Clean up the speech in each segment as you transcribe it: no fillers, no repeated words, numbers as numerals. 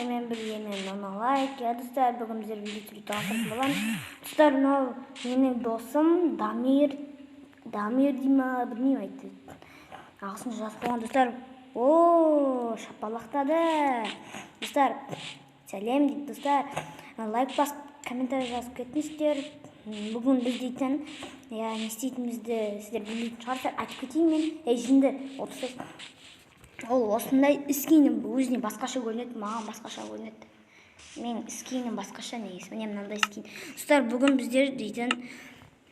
Сіздермен бірге мен, Нона Лайк. Иә, достар, бүгін біздер видео түсіруді жалғастыратын боламыз. Достар, мынау менің досым Дамир. Дамир дей ма, білмеймін, әйтеуір. Ағылшынша жазып қойған, достар. О, шапалақтады. Достар, сәлем дейді, достар. Лайк басып, комментарий жазып кетіңіздер. Бүгін біз дейтін, иә, не істейтінімізді сіздер білмейтін шығарсыздар. Айтып кетейін мен. Ей, жынды, отырсай. Ол осындай скинім өзіне басқаша көрінеді, маған басқаша көрінеді. Мен скинім басқаша негізі. Міне, мынандай скин. Достар, бүгін біздер дейтін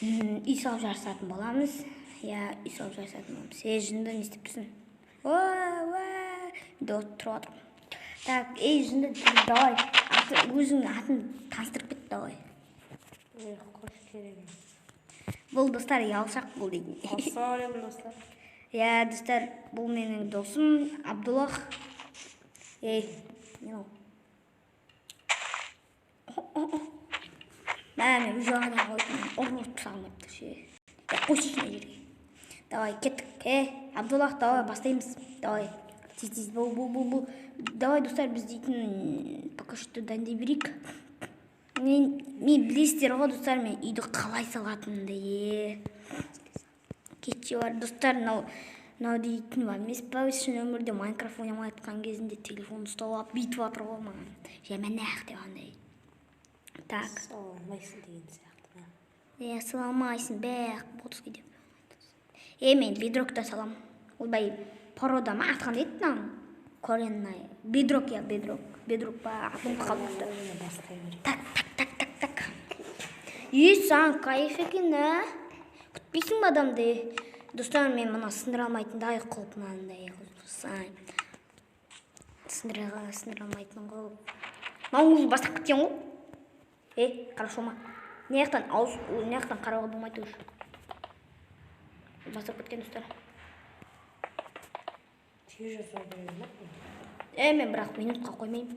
үй салып жарысатын боламыз. Иә, үй салып жарысатын боламыз. Ей, жынды, не істеп тұрсың? Уа, деп тұрып жатырмын. Так, ей, жынды, давай. Аты, өзіңнің атын таныстырып кет, давай. Қош керек. Бұл, достар, ұялшақ бұл дейтін. Ассалаумағалейкум, достар. Иә, достар, бұл менің досым Абдуллах. Ей, не мынау? Мә, мен өз жағына қойдым. Ұрып тастағым келіп тұр ше. Е, қойсайшы мына жерге. Давай, кеттік. Е, Абдуллах, давай бастаймыз. Давай. Тез, тез, бол, бол, бол, бол. Давай, достар, біз дейтін пока что дайындай берейік. Мен білесіздер ғой, достар, мен үйді қалай салатынымды, е. Кетші бар, достар, мынау дейтін бар емес па, шын өмірде Майнкрафт ойнамай жатқан кезінде телефон ұстап алып бүйтіп жатыр ғой маған. Жаман-ақ деп андай. Так. Сала алмайсың деген сияқты. Е, сала алмайсың, бәк, ботский деп. Е, мен бедрокта салам. Ойбай, порода ма, аты қандай еді мынаның? Коренная. Бедрок, иә, бедрок. Бедрок па, атын ұмытып қалдым, достар. Өзіне бастай берейік. Так, так, так, так, так. Е, саған кайф екен, ә? Күтпейсің ба адамды? Достар, мен мына сындыра алмайтындай қылып, мынандай қылып жасаймын. Сындыра алмайтын қылып. Мынау өзі бастап кеткен ғой. Е, хорошо ма? Мына жақтан ауыз, мына жақтан қарауға болмайды уже. Бастап кеткен, достар. Тез жасау керек ма? Е, мен бірақ минутқа қоймаймын.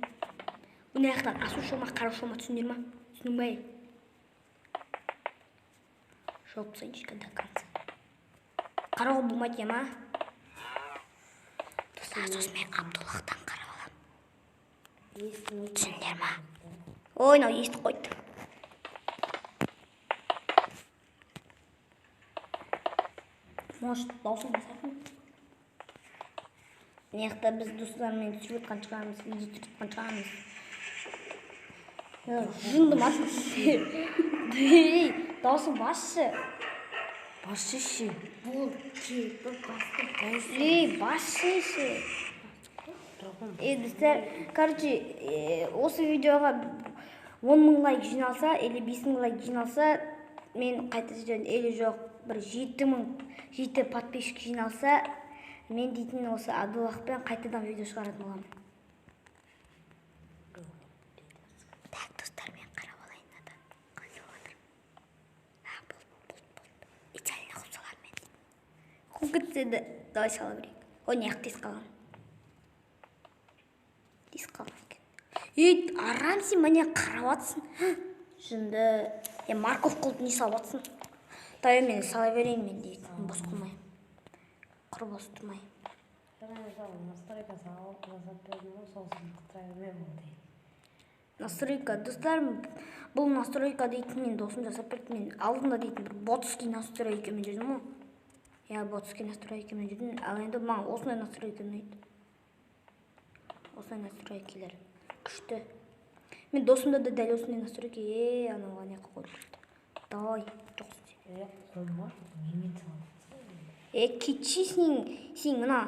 Мына жақтан асушы ма, қараушы ма, түсіндер ма? Түсіндің бе? Жауып тастайыншы до конца. Қарауға болмайды ма? Достар, сосын мен Абдуллахтан қарап аламын. Естімейді. Түсіндер ма? Ой, мынау естіп қойды. Может, дауысын басатын? Мына жақта біз достармен түсіріп жатқан шығармыз, видео түсіріп жатқан шығармыз. Жынды ма? Ей, дауысын басшы. Басшы. Болды, керек бір басты. Ей, басшы. Ей, достар, короче, осы видеоға 10 мың лайк жиналса, или 5 мың лайк жиналса, мен қайта түсемін, или жоқ, бір 7 мың, жеті подписчик жиналса, мен дейтін осы Абдуллахпен қайтадан видео шығаратын боламын. Так, достар, мен қарап алайын мынадан. Қалай салып жатыр? А, болды, болды, болды. Идеально қылып саламын мен. Қуып кетсе де, давай сала берейік. Ой, мына жақ тез қалған. Тез қалған екен. Ей, арам, сен міне қарап жатсың. Жынды. Е, морковь қылып не салып жатсың? Давай, мен сала берейін, мен дейтін бос қылмай. Құр бос тұрмай. Настройка салып жасап бердім ғой, сосын лақтыра бермей болды. Настройка, достар, бұл настройка дейтін мен досым жасап берді. Мен алдында дейтін бір ботский настройкамен жүрдім ғой. Иә, ботский настройкамен жүрдім. Ал енді маған осындай настройка ұнайды. Осындай настройкалар күшті. Мен досымда да дәл осындай настройка. Е, анау ана жаққа қойып кетті. Давай, жоқсың сен. Е, қолыма немен салып? Е, кетші сен мына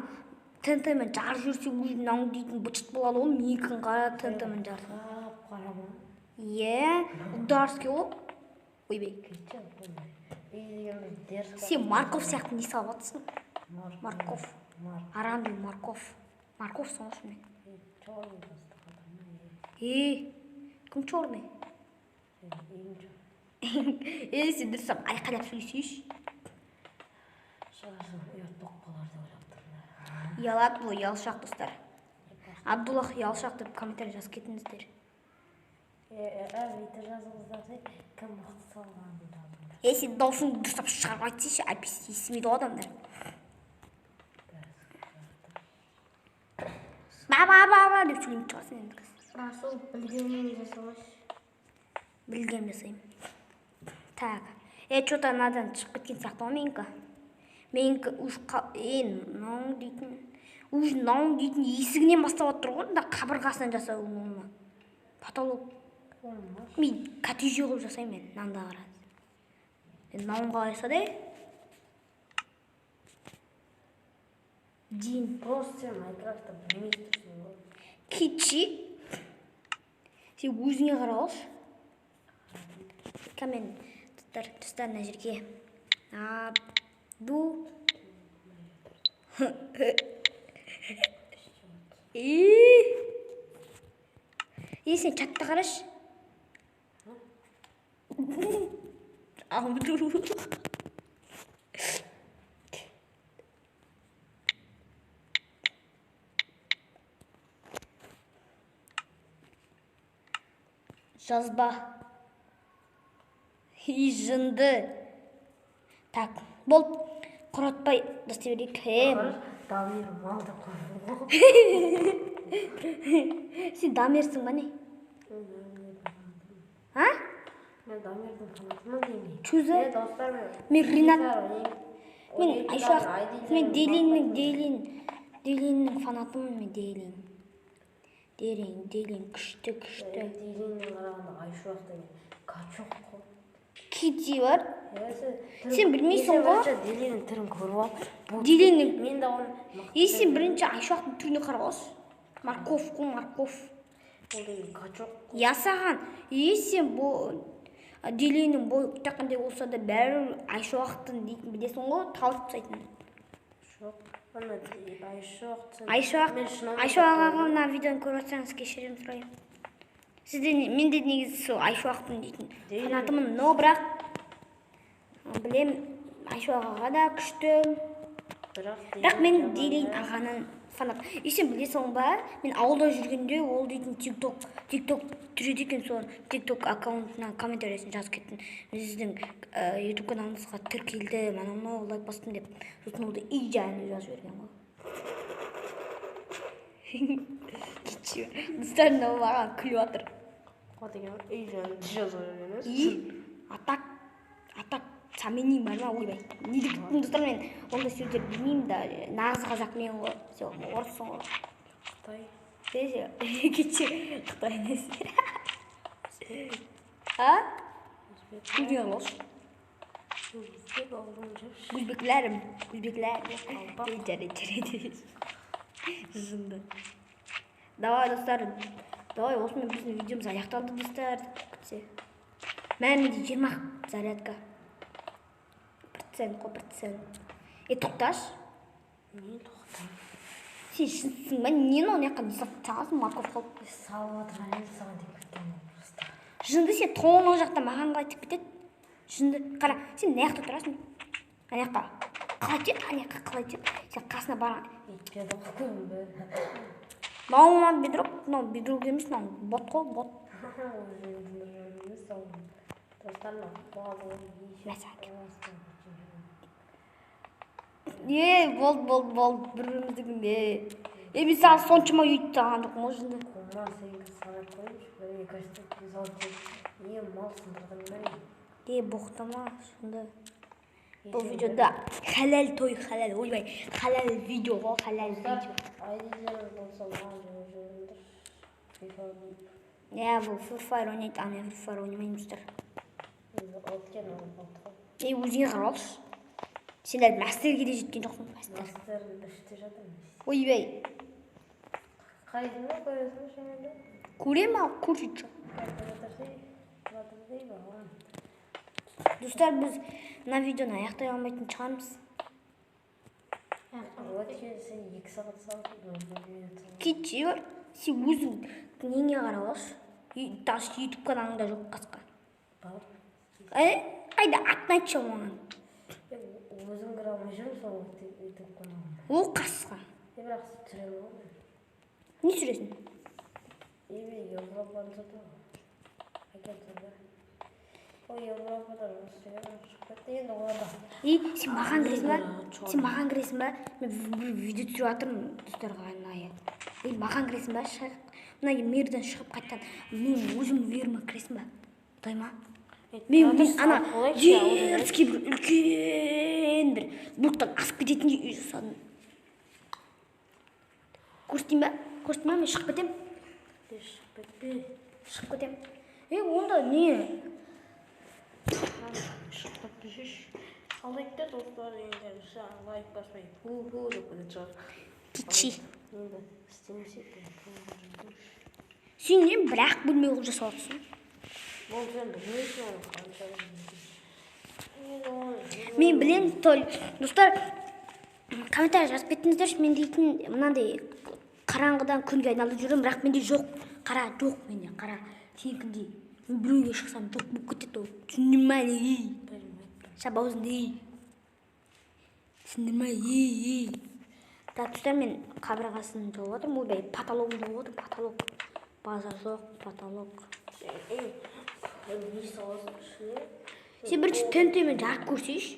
ТНТ-мен жарып жүрсең, өзі мынау дейтін быт болады ғой, менікін қара, ТНТ-мен жарса. Қап қара ма? Е, ударский ғой. Ойбай. Кетші, үй деген бір дерзкий. Сен морковь сияқты не салып жатсың? Морковь. Морковь. Арам морковь. Морковь соң мен. Черный бастық адам. Е, кім черный? Ең черный. Е, сен дұрыстап айқайлап сөйлесейші. Шығарсың, ұят болып қалар деп ойлап тұрмын. Ұялады бұл, ұялшақ, достар. Абдуллах ұялшақ деп комментарий жазып кетіңіздер. Е, бүйтіп жазыңыздар де, кім мықты салғанын жазыңдар. Е, сен даусыңды дұрыстап шығарып айтсайшы, әйтпесе естімейді ғой адамдар. Ба ба ба ба деп сөйлемейтін шығарсың енді қазір. Расул білгенмен жасамашы. Білгенім жасаймын. Так. Что-то анадан шығып кеткен сияқты ғой менікі. Менікі уж мынау дейтін. Уж мынау дейтін есігінен бастап отыр ғой, мында қабырғасынан жасау оны. Потолок. Мен коттедж қылып жасаймын мен, мынанда қараңыз. Мынауын қалай жасады? Дин. Просто сен Майнкрафтта білмей тұрсың ғой. Кетші. Сен өзіңе қарап алшы. Мен достар мына жерге Абду. Сен чатты қарашы. Абду. Жазба. И жынды. Так, болды. Құратпай дастай берейік. Дамир мал деп қойдым ғой. Сен Дамирсің ба не? А? Мен Дамирдің фанатымын деймін. Чузы? Достар, мен Ринат. Мен Айшуақ, мен Дейлиннің фанатымын мен Дейлин. Дейлин күшті, күшті. Дейлиннің қарағанда Айшуақ деген качок қой. Кити бар. Сен білмейсің ғой. Дейлиннің түрін көріп ал. Дейлиннің. Мен де оны. Сен бірінші Айшуақтың түріне қарап алшы. Морков қой, морков. Ол деген качок. Я саған. Сен бұл Дейлиннің бойы қандай болса да бәрі Айшуақтың дейтін білесің ғой, талып тастайтын. Жоқ. Ана Айшуақ. Айшуақ аға мына видеоны көріп жатсаңыз кешірім сұраймын. Сізде мен де негізі сол Айшуақтың дейтін фанатымын, но бірақ білем Айшуақ аға да күшті. Бірақ мен Дейлин ағаның фанат. Сен білесің ба, мен ауылда жүргенде ол дейтін TikTok түреді екен, сол TikTok аккаунтына комментариясын жазып кеттім. Біздің YouTube каналымызға тіркелді, анау мынау лайк бастым деп. Сосын ол да идеально жазып жіберген ғой. Достар, мынау маған күліп жатыр. Қо деген идеально жазып жіберген. Атак самени бар ма? Ойбай. Не деп кеттім достар, мен ондай сөздер білмеймін да. Нағыз қазақ мен ғой. Сен орыссың ғой. Қытай. Кеше Қытай несі? А? Өзбек алшы. Өзбек алдым жепші. Өзбеклерім. Өзбеклер. Жарайды. Жынды. Давай достар. Давай осымен біздің видеомыз аяқталды достар. Күтсе. Мә, менде 20 зарядка. Процент қой, процент. Тоқташы. Не тоқта? Сен шынсың ба? Нені оны жаққа не салып тастағансың, морковь қылып? Салып отырған едім, саған деп кеткен ғой просто. Жынды, сен тоңның жақта маған қалай тиіп кетеді? Жынды, қара, сен мына жақта тұрасың. Ана жаққа. Қалай тиеді? Ана жаққа қалай тиеді? Сен қасына барған. Бедрок бе? Мынау ма бедрок? Мынау бедрок емес, мынау бот қой, бот. Болды, болды, болды, бір-біріміздікінде. Мен саған соншама өйтіп тастаған жоқпын ғой, жынды. Қома, сенікі санап қойыңшы, бір, екі, үш, төрт, бес, алты, жеті. Мал сындырдым ба? Боқтама, жынды. Бұл видеода халал той, халал, ойбай, халал видео ғой, халал видео. Айдилеріңіз болса, маған жазып жіберіңдер. Иә, бұл Free Fire ойнайды, ал мен Free Fire ойнамаймын, достар. Өзіңе қарап алшы. Сен әлі мастерге де жеткен жоқсың, мастер. Мастер үште жатырмын. Ойбай. Қайсыны көресің шынында? Көремін ал, көрсетші. Достар, біз мына видеоны аяқтай алмайтын шығармыз. Сен 2 сағат салып, Кетші, бар. Сен өзің неңе қарап алшы? Даже YouTube каналыңда жоқ қасқа. Бар. Қайда атын айтшы маған. Өзің кіре алмай жүрмін сол YouTube каналына. Ол қасқа. Бірақ түсіремін ғой мен. Не түсіресің? Мен Европаны сатамын. Әкелсем бе? Ой, Европада жұмыс істеген шығып кетті. Енді оларда. Сен маған кіресің ба? Сен маған кіресің ба? Мен бір видео түсіріп жатырмын достарға арнайы. Ей, маған кіресің ба? Мына мирден шығып қайтқан. Мен өзім миріме кіресің ба? Құдай ма? Мен ана дерзкий бір үлкен бір бұлттан асып кететіндей үй жасадым. Көрсетейін ба? Көрсетейін ба? Мен шығып кетем. Шығып кетпе. Шығып кетем. Ей, онда не? Шығып кетпеші. Алайық та достар, енді лайк баспай. Ху-ху деп кететін шығар. Кетші. Енді істемесек. Сен не бірақ бөлме қылып жасап отырсың? Ол сен білмейсің оны қанша. Мен білемін, достар, комментарий жазып кеттіңіздерші, мен дейтін мынандай қараңғыдан күнге айналып жүремін, бірақ менде жоқ, қара жоқ менде, қара сенікіндей. Мен біреуге шықсам жоқ болып кетеді ол. Түсіндің ма не? Шап аузыңды ей. Түсіндің ма ей, ей. Так, достар, мен қабырғасын жауып отырмын, ойбай, потологын жауып отырмын, потолок. База жоқ, потолок. Не саласың ішіне? Сен бірінші ТНТ-мен жарып көрсейші.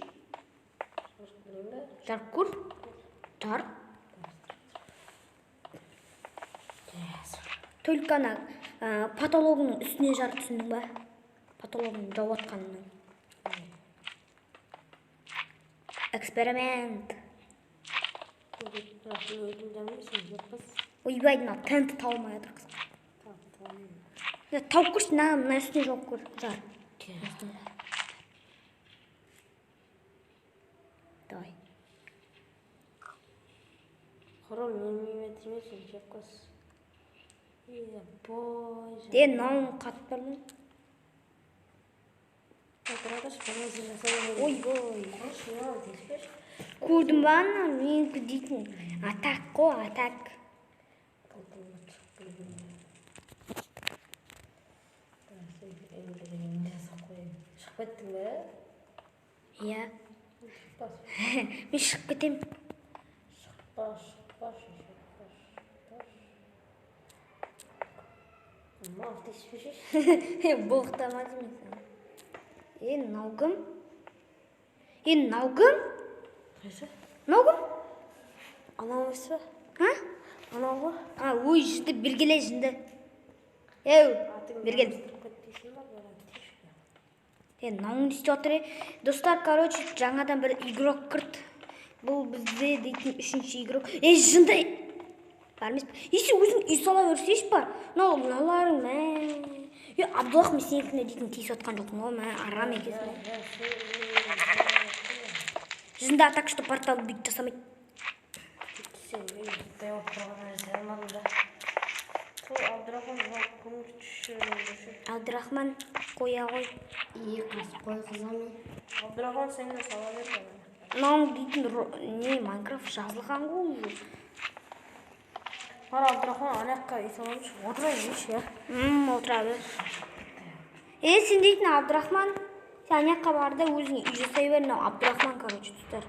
Жарып көр. Жарып. Только ана потологының үстіне жарып, түсіндің ба? Потологын жауып жатқанының. Эксперимент. Ойбай, мына ТНТ таба алмай жатыр қыз. Тауып көрші, мына үстіне жауып көр. Жар. Давай. Құрым, мен тимесін, жеп қос. Де, мынауың қатып бар ма? Ойбой. Көрдің ба ана менікі дейтін? Атак қой, атак. Шығып кеттің бе? Иә. Мен шығып кетем. Шықпа, шықпа, шықпа, шықпа. Мал тиіспеші. Боқтама деймін саған. Е, мынау кім? Е, мынау кім? Қайсы? Мынау кім? Анау емес пе? А? Анау ғой. А, ой, жынды, бергеле жынды. Еу, бергел. Е, мынауың не істеп отыр, е? Достар, короче, жаңадан бір игрок кірді. Бұл бізде дейтін үшінші игрок. Е, жынды! Бар емес пе? Е, сен өзің үй сала берсейші бар. Мынау, мыналарың, мә. Е, Абдуллах, мен сенікіне дейтін тиісіп отқан жоқпын ғой, мә, арам екенсің. Жынды, а так что портал бүйтіп жасамайды. Сен Абдурахман, қоя ғой. Қой қызым. Абдурахман, сен де сала бер. Мынауың дейтін не, Майнкрафт жазылған ғой уже. Бар, Абдурахман, ана жаққа үй саламыз. Отыра берші, иә. Отыра бер. Е, сен дейтін Абдурахман, сен ана жаққа бар да өзің үй жасай бер. Мынау Абдурахман, короче, достар.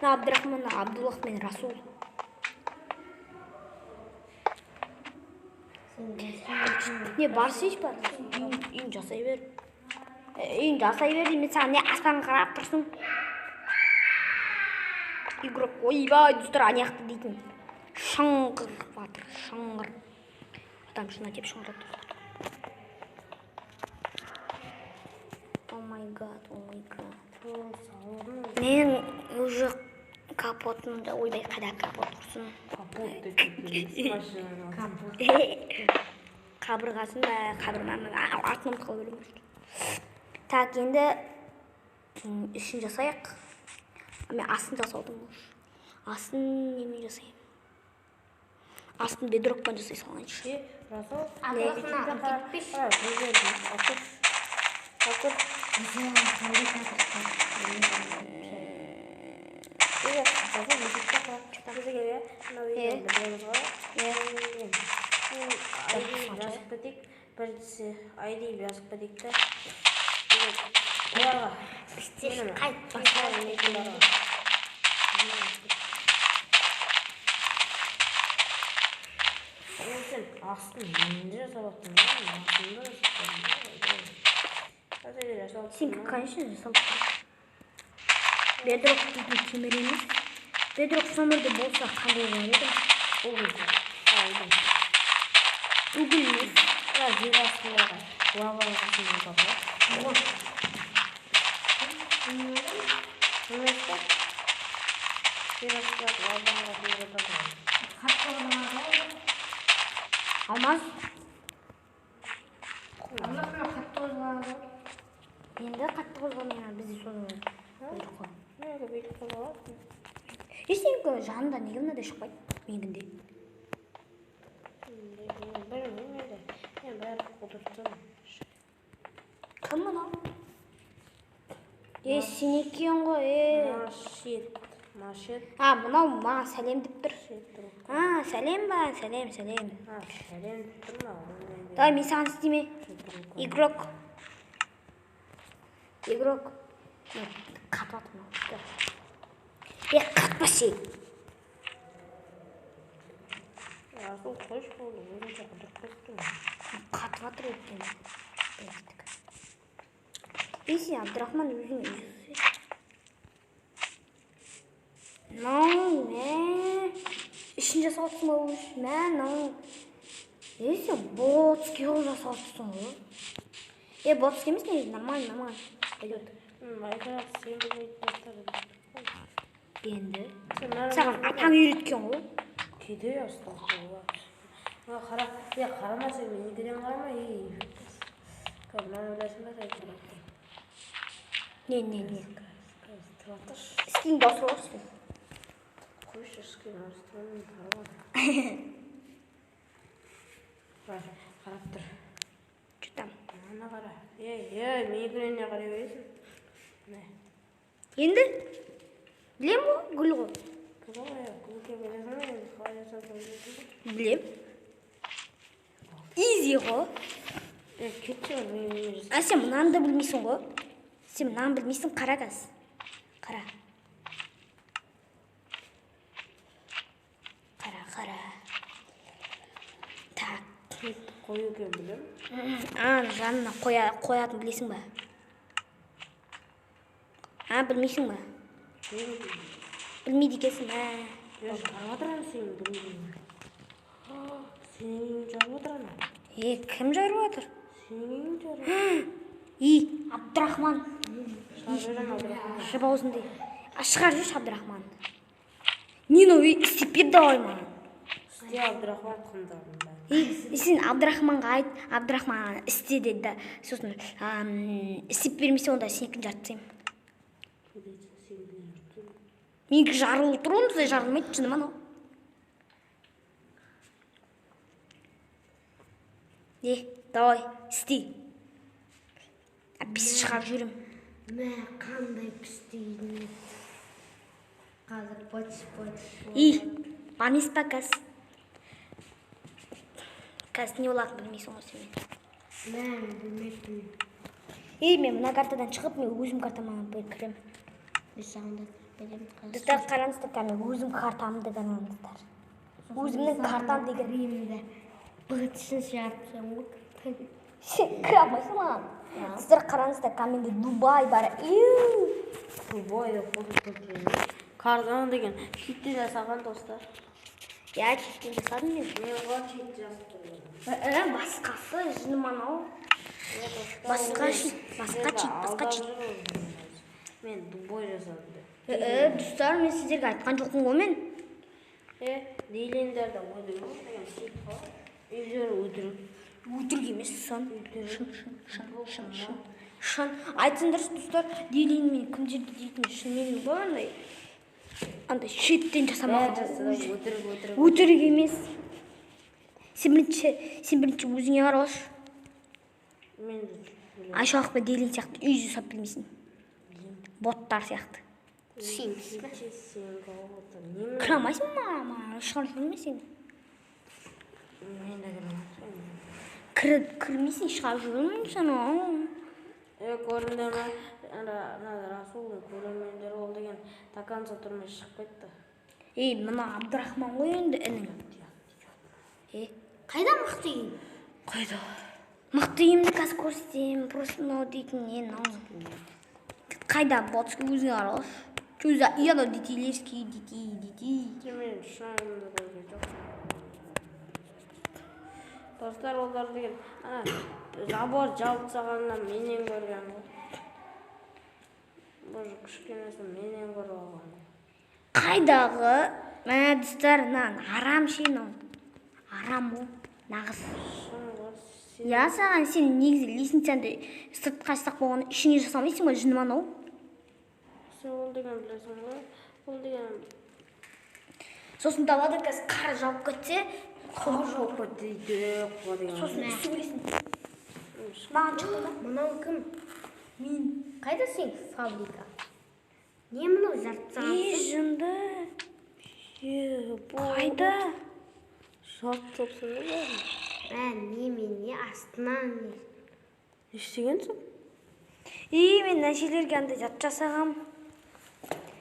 Мынау Абдурахман, мынау Абдуллах мен Расул. Не, барсайшы бар. Үйін жасай бер. Үйін жасай бер деймін, саған не аспанға қарап тұрсың? Игрок, ойбай, достар, ана жақта дейтін. Шыңғырып жатыр, шыңғырып. Адам шына деп шыңғырып тұр. О май гад, о май гад. Мен уже капотымды, ойбай, қайда капот құрсын? Капот деп капот. Қабырғасын ба, қабырма, атын ұмытып қалып өлемін. Так, енді ішін жасайық. Мен астын жасаудым уже. Астын немен жасаймын? Астын бедрокпен жасай салайыншы. Расул, жазып кетейік. Біріншісі ID жазып кетейік та. Оларға сен астын енді жасап аттың ба? Астында Сен, конечно, жасап. Бедрок дейтін темір емес. Бедрок сонырды болса қандай болар еді? Ол кезде. Уголь емес. Мына жер астындағы лаваның қасында бар ғой. Емес пе? Жер астындағы лаваның қасында бар ғой. Қатты қозғалады. Алмаз. Алмаз мына қатты қозғалады. Енді қатты қозғалмай, бізде соны білдік қой. Неге бүйтіп қозғалады? Е, сенікі жанында неге мынадай шықпайды? Менікінде. Білмеймін енді. Мен бәрі қудыртсам. Кім мынау? Е, сен екен ғой, е. Машет. Машет. А, мынау маған сәлем деп тұр. Шет. А, сәлем ба, сәлем, сәлем. А, сәлем деп тұр ма? Давай, мен саған істеме. Игрок. Игрок. Қатып жатыр мынау. Е, қатпа сен. Расул, қойшы болды, өзіңше қыдырып кеттің. Қатып жатыр өйткені. Е, сен, Абдрахман, өзің үй жасай. Мынау, мә. Ішін жасап отырсың ба өз? Мә, мынау. Е, сен ботский қылып жасап отырсың ғой. Е, ботский емес негізі, нормально, нормально. Пойдет. Майнкрафт сен білмейтін заттарды. Енді. Сен маған Саған атаң үйреткен ғой. Кейде астағфирулла. Мына қара, е, қарама сен, менікінен қарама, ей. Қазір мынаны білесің ба, сен қарап тұр. Не, не, не. Қазір тұра тұршы. Скинді ауыстырып алыпсың. Қойшы, скин ауыстырамын, қарама. Бар, қарап тұр. Че там? Мынаны қара. Ей, ей, менікінен не қарай бересің? Міне. Енді? Білем ғой, гүл ғой. Гүл ғой, гүлге білесің ба енді, қалай жасауды білесің бе? Білем. Изи ғой. Е, кетші, мен неме жасаймын. А, сен мынаны да білмейсің ғой. Сен мынаны білмейсің, қара қазір. Қара. Қара, қара. Так. Кет қою екен білем. А, жанына қоятын білесің ба? А, білмейсің ба? Білмейді екенсің, ә. Е, жарып отырамын сені, білмеймін. Сенің үйің жарып отырамын. Е, кім жарып отыр? Сенің үйің жарып отыр. И, Абдрахман. Шығарып жіберемін, Абдрахман. Жып аузыңды. А, шығарып жіберші Абдрахманды. Не мынау, ей, істеп бер давай маған. Істе, Абдрахман, құмдардың бәрі. Ей, сен Абдрахманға айт, Абдрахман істе деді да. Сосын, істеп бермесе, онда сенікін жарып тастаймын. Менікі жарылып тұр, ондай жарылмайды, шыны ма анау? Е, давай, істе. Әппесі шығарып жіберемін. Мә, қандай күшті үйдің. Қазір поч-поч. И, бар емес па қазір? Қазір не болатынын білмейсің ғой сен. Мә, білмеппін. Ей, мен мына картадан шығып, мен өзім картама бір кіремін. Мен саған да беремін қазір. Достар, қараңыздар, кәдімгі өзім картамды қараңыздар. Өзімнің картам деген. Кіремін де. Бытышын шығарып тастаймын ғой. Сен кіре алмайсың маған. Достар, қараңыздар, кәдімгі Дубай бар. Иу. Дубай деп қосып кеткен. Картаны деген читтен жасаған, достар. Иә, читтен жасадым мен. Мен ғой чит жасап тұрмын. Басқасы, жыным анау. Басқа чит, басқа чит, басқа чит. Мен Дубай жасадым деп. Достар, мен сіздерге айтқан жоқпын ғой мен. Дейлендерді өтірік деген чит қой. Үйлері өтірік. Өтірік емес, шын. Шын, шын, шын, шын, шын. Шын. Айтсаңдаршы, достар, Дейлин мен кімдерді дейтін шынымен ғой андай. Андай шеттен жасамаған. Бәрі жасады, өтірік, өтірік. Өтірік емес. Сен бірінші өзіңе қарашы. Мен де білемін. Айшуақ пен Дейлин сияқты үй жасап білмейсің. Боттар сияқты. Сен Кіре алмайсың ба? Маған шығарып жіберме сені. Мен де кіре алмаймын. Кірмейсің, шығарып жібермеймін сені. Көрдіңдер ме? Ана Расулдың көрермендері ол деген до конца тұрмай шығып кетті. Ей, мына Абдрахман ғой енді інің. Қайда мықты үйің? Қайда? Мықты үйімді қазір көрсетемін. Просто мынау дейтін не мынау? Қайда ботский өзіңе қарашы. Чё за үй анау детейлерский, детей, детей. Мен шынымды көрген жоқпын. Достар, олар деген ана забор жауып тастағанына менен көрген ғой. Бұл кішкенесін менен көріп алған ғой. Қайдағы? Мә, достар, мынаны арам ше мынау. Арам ол, нағыз. Шын ғой, сен Я саған, сен негізі лестницаңды сыртқа жасақ болғанда ішіңе жасамайсың ба, жыны ма анау? Сен ол деген білесің ғой. Ол деген Сосын далада қазір қар жауып кетсе, қар жауып кетті қой деген. Сосын үсіп өлесің. Маған шықты да. Мынау кім? Мен. Қайда сен фабрика? Не мынау жарып тастаған? Ей, жынды. Қайда? Жарып тастапсың ба бәрін? Ә, немене астынан не? Не істегенсің? Ей, мен мына жерлерге андай зат жасағам.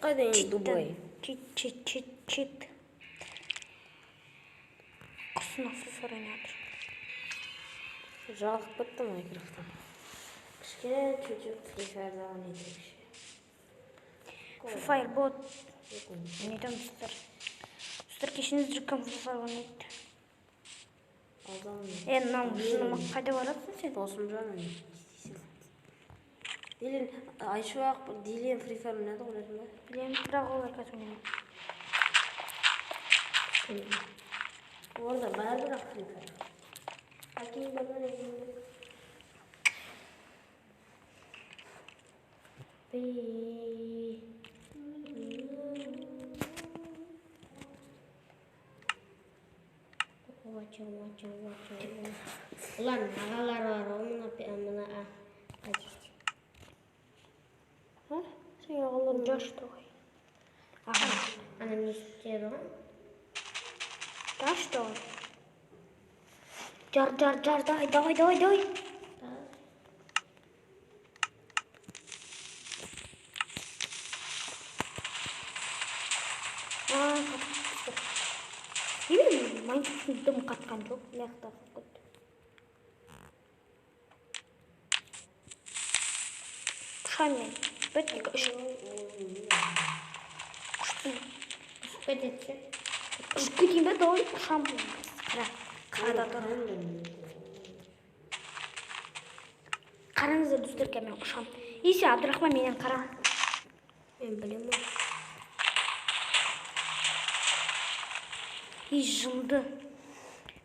Қайда енді Дубай? Чит, чит, чит, чит. Құсын Free Fire ойнап жатыр. Жалығып кеттім Майнкрафттан. Кішкене чуть-чуть Free Fire'да ойнайтыншы. Free Fire бот. Не айтамын, достар? Достар, кешіріңіздер, кім Free Fire ойнайды? Адам. Е, мынау жыныма қайда барасың сен? Досым жаным, не істейсің? Дилен, Айшуақ, Дилен Free Fire ойнады ғой, білесің бе? Білемін, бірақ олар қазір ойнамайды. Orada бар бірақ Free Fire. Әкең бар ма, әкең бар? Би. Вача, вача, вача. Олардың ағалары бар ғой, мына мына, а, подожди. А? Сенің ағаларың Жар что ғой? Аға. Ана не істеді ғой? Жар что ғой? Жар, жар, жар, давай, давай, давай, давай. А, қатты. Немене, Майнкрафттың дым қатқан жоқ, мына жақта қалып кетті. Ұшамын мен. Бір, екі, үш. Ұштым. Ұшып кетеді ше. Ұшып кетейін бе, давай ұшамын. Қара, қарада тұр. Қараңыздар, достар, мен ұшамын. И сен, Абдурахман, менен қара. Мен білемін ғой. И жынды.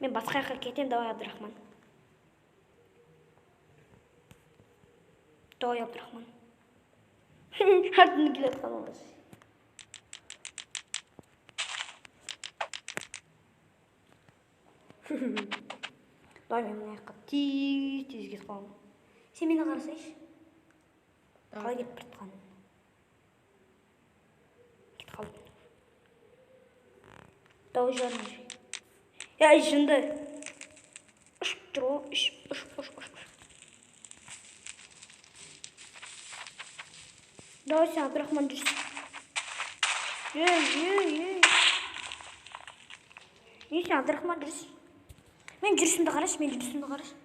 Мен басқа жаққа кетемін, давай, Абдурахман. Давай, Абдурахман. Артында келе жатқан ол. Давай, мен мына жаққа тез тез кетіп қаламын. Сен мені қарасайшы. Қалай кетіп бара жатқанын. Кетіп қалдым. Давай, жарым. Ей, жынды. Ұшып тұр ғой, ұшып, ұшып, ұшып, ұшып. Давай сен, Абдурахман, жүрсін. Ей, ей, ей. Не сен, Абдурахман, жүрсін. Мен жүрісімді қарашы, мен жүрісімді қарашы.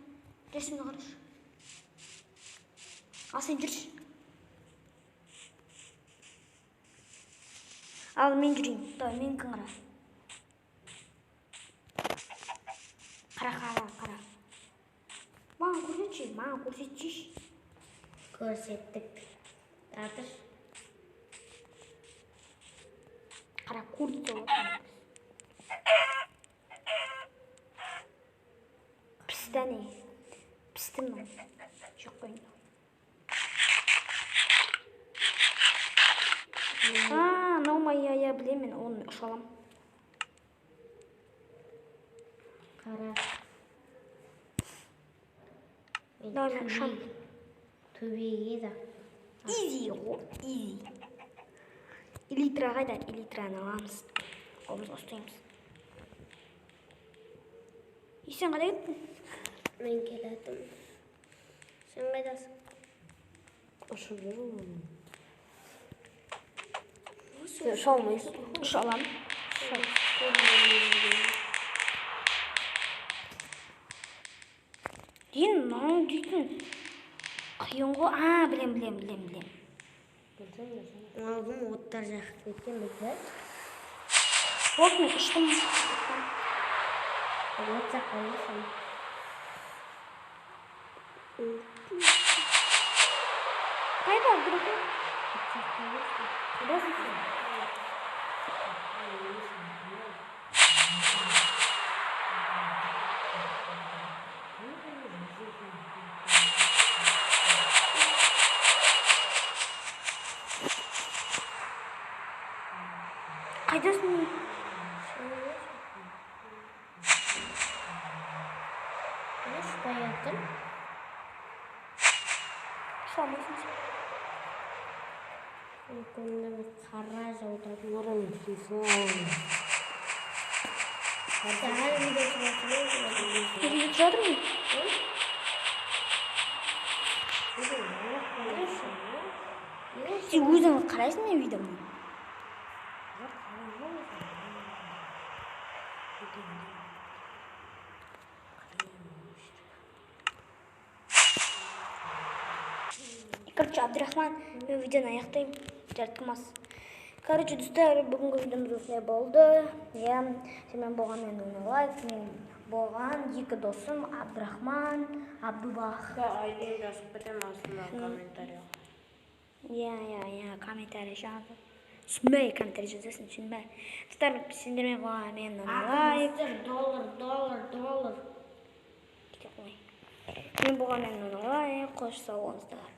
Жүрісімді қарашы. Ал сен жүрші. Ал мен жүрейін. Давай, менікін қара. Қара, қара, қара. Маған көрсетші, маған көрсетші. Көрсеттік. Атыр. Қара, курица болады. Пісті әне. Пісті мынау. Жеп қояйын. А, мынау ма, иә, иә, білемін мен, оны ұша аламын. Қара. Давай, мен ұшамын. Төбеге да. Изи ғой, изи. Элитра қайда? Элитраны аламыз. Қолымызға ұстаймыз. И сен қайда кеттің? Мен келатырмын. Сен қайдасың? Ұшып жүрмін. Сен ұша алмайсың. Ұша аламын. Дейін, мынау дейтін қиын ғой. А, білем, білем, білем, білем. Білсең, білсең. Мынау кім оттар жағып кеткен бе? Болды, мен ұштым. От жаққан ғой. Қайда, Абдрахман? Қайдасың сен? Қайдасың? Ұшпай жатыр. Ұша алмайсың сен. Көңілім қара жаудан. Нұрым фифа. Әлі видео түсіріп жатырмын. Мен видео түсіріп жатырмын. Сен өзің қарайсың мен видеомды. Короче, Абдрахман, мен видеоны аяқтаймын. Жарытқымас. Короче, достар, бүгінгі видеомыз осындай болды. Иә, сенімен болған мен лайк, мен болған екі досым Абдрахман, Абдубах. Айдын жазып кетемін астына комментарий. Иә, иә, иә, комментарий жазып. Түсінбей комментарий жазасың, түсінбей. Достар, сендермен болған мен лайк. Доллар, доллар, доллар. Кете қой. Мен болған мен лайк, қош сау болыңыздар.